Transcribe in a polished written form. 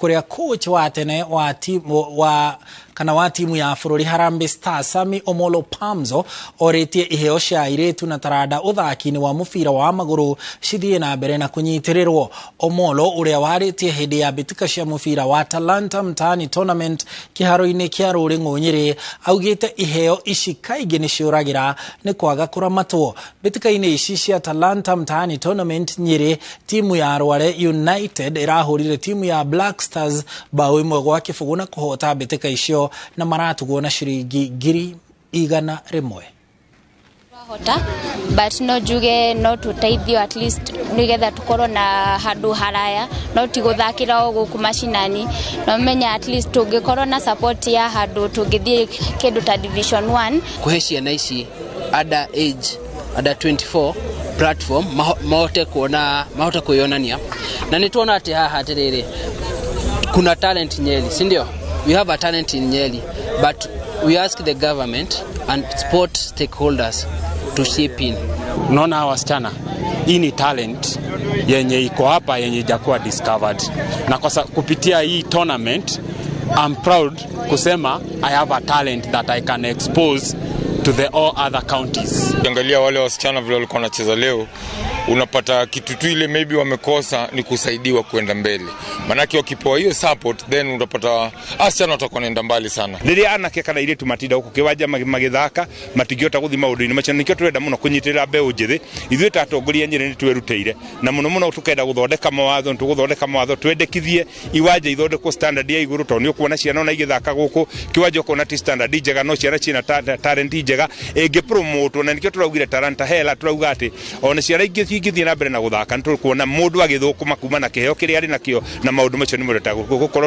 Kuria coach wa tene wa timu wa kana wa timu ya bũrũri Harambee Stars, Sami Omolo Pamzo, orĩtie iheo cia airĩtu na taranda ũthaki-inĩ wa mũbira wa magũrũ cithiĩ na mbere na kũnyitĩrĩrwo. Omolo, ũrĩa warĩtie hĩndĩ ya mbĩtĩka cia mũbira wa Talanta Mtaani Tournament kĩharo-inĩ kĩa Rũrĩng'ũ Nyĩrĩ, augĩte iheo ici kaingĩ nĩ ciũragĩra nĩ kwaga kũramatwo. Mbĩtĩka-inĩ ici cia Talanta Mtaani Tournament Nyĩrĩ, timu ya Rware United ĩrahũrire timu ya Black Stars 1-0 na kũhota mbĩtĩka icio na maratugwo na ciringi 100,000. Hota, but no njuge no tũteithio at least nigetha tukorwo na handũ haraya, no ti gũthakĩra o gũkũ macinani. No menya at least tũngĩkorwo na support ya handũ tũngĩthiĩ kĩndũ ta division 1. Kuhe ciana ici under age, under 24 platform, mahote kuona, mahote kwĩyonania, na nĩ tuona atĩ haha atĩrĩrĩ, kuna talent Nyeri, si ndio? We have a talent in Nyeri, but we ask the government and sport stakeholders to chip in. Unaona hawa wasichana, hii ni talent yenye iko hapa yenye ijakuwa discovered, na kwa kupitia hii tournament I'm proud kusema I have a talent that I can expose to the all other counties. Ukiangalia wale wasichana vile walikuwa wanacheza leo, unapata kitu tu ile maybe wamekosa ni kusaidiwa kwenda mbele, manake wakipewa hiyo support, then utapata wasichana watakuwa wanaenda mbali sana. Rĩrĩa anake kana airĩtu matinda gũkũ kĩwanja magĩthaka, matingĩhota gũthiĩ maũndũ-inĩ macio. Nĩkĩo tũrenda mũno kũnyitĩrĩra mbeũ njĩthĩ. Ithuĩ ta atongoria Nyĩrĩ nĩ twĩrutĩire na mũno mũno tũkenda gũthondeka mawatho. Nĩ tũgũthondeka mawatho, twendekithie iwanja ithondekwo standard ya igũrũ, tondũ nĩ ũkuona ciana ona igĩthaka gũkũ kĩwanja ũkona ti standard njega, no ciana ciĩna talent njega ĩngĩ promotwo. Na nĩkĩo tũraugire talanta hela, tũrauga atĩ ona ciana ingĩ cingĩthiĩ na mbere na gũthaka, nĩ tũkuona mũndũ agĩthũkũma kuma na kĩheo kĩrĩa arĩ nakĩo, na maũndũ macio nĩ mũreta gũkorwo.